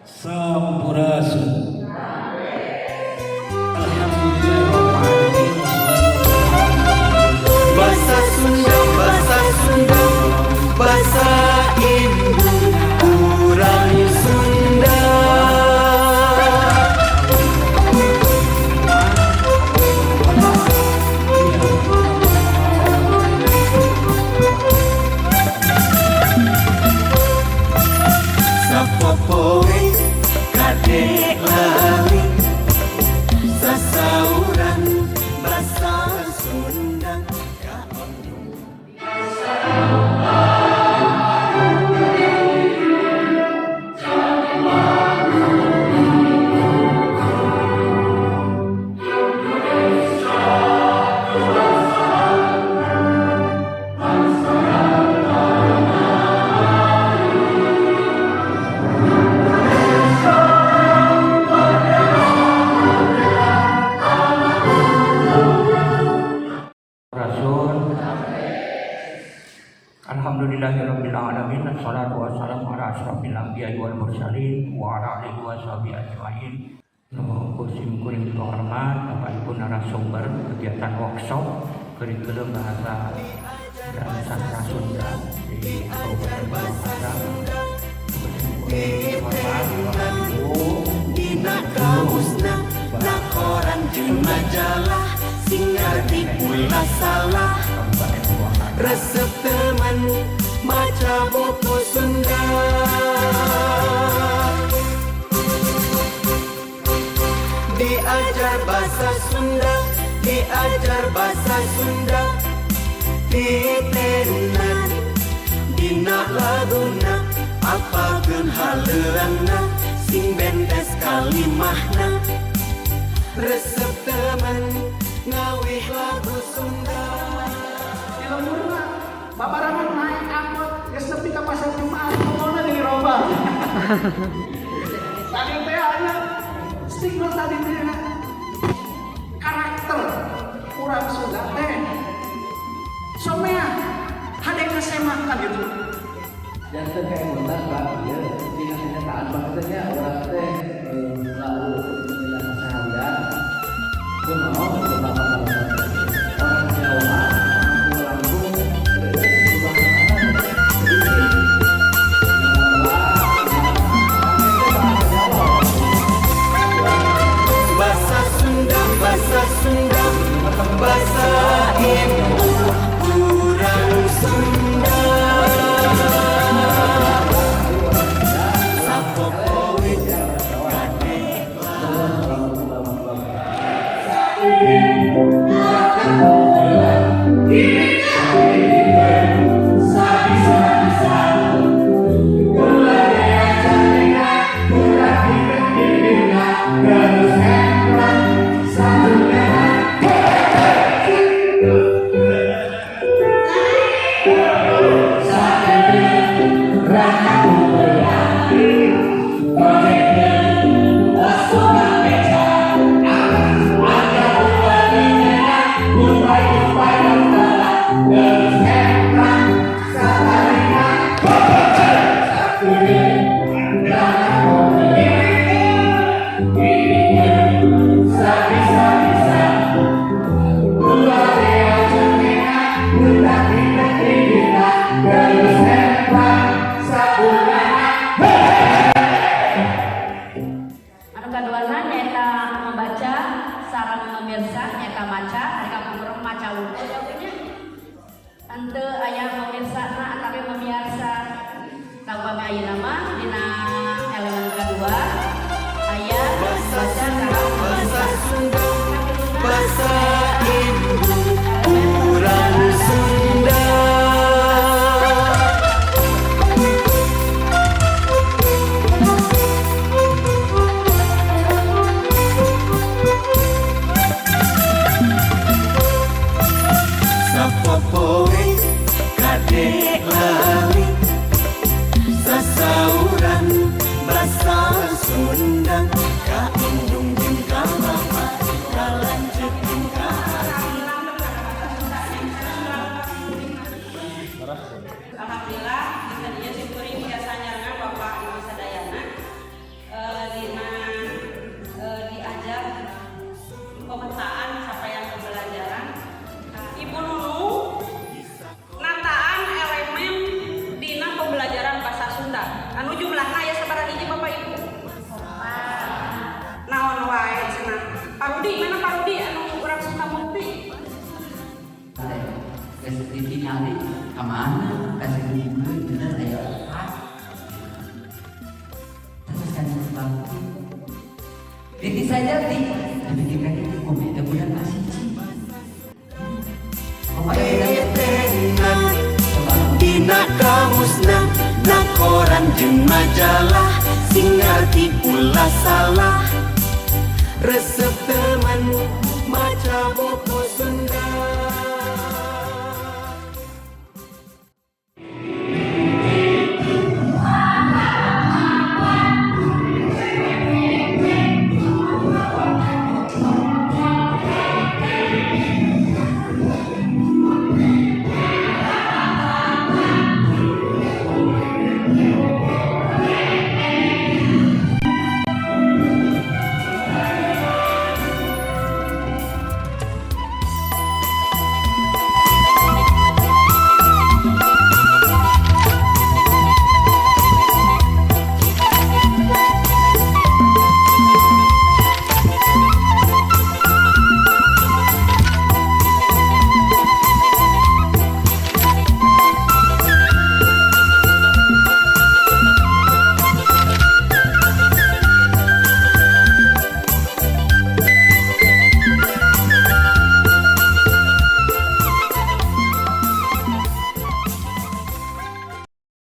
Sampurasun. Alhamdulillahirabbil alamin. Bahasa Sunda, bahasa Sunda, bahasa ibu urang Sunda. Sapopoe kadek lali, sasauran bahasa Sunda ka. Rasul. Alhamdulillahirabbil alamin, assalatu wassalamu ala asyrafil anbiya'i wal mursalin wa ala alihi washabihi ajmain. Nu sim kuring hormat Bapak Ibu narasumber kegiatan workshop kurikulum bahasa dan sastra Sunda di Kabupaten Purwakarta. Sim kuring hormat Bapak Ibu Dina kamusna na koran jeung majalah, sing ngarti ulah salah. Kabupaten Purwakarta. Resep teman maca buku Sunda. Diajar bahasa Sunda, diajar bahasa Sunda, titenan dina laguna, apalkeun haleurangna sing bentes kalimahna. Resep teman ngawih lagu Sunda. Di lemburna babarengan naik angkot geus nepi ka pasar Jumat, ngomongna jadi robah. Tadi teh aya stigma, tadi teh karakter urang Sunda teh somea hade ngasemakan gitu. Jangan kayak muntah, Pak, ya tinggal kenyataan maksudnya urang teh lalu dina keseharian kunaon terutama kalau orang Jawa langsung sedikit bahasa Jawa. Bahasa Sunda, bahasa Sunda, bahasa ibu urang Sunda. Sapopoe kadek. Anu kaduana nyaeta membaca sareng pemirsa, nyaeta maca. Ari kapungkur maca wungkul nya, henteu aya pemirsa na tapi pemirsa. Tah, upami ayeuna mah dina elemen kedua aya Bahasa baca Sunda, sareng bahasa pemirsa. Sunda, bahasa ibu urang Sunda. Sapopoe kadek lali, sasauran basa Sunda ka indung jeung ka mama, ka lanceuk jeung ka aki. Alhamdulillah, dinten ieu simkuring tiasa nyarengan Bapak Ibu sadayana. Kamana kasih ibu bener aya opat. Terus kan bakti. Titi saja ti dipikirkan itu kumaha teh budak masih. Tetenan dina kamusna, na koran jeung majalah, sing ngarti ulah salah resep.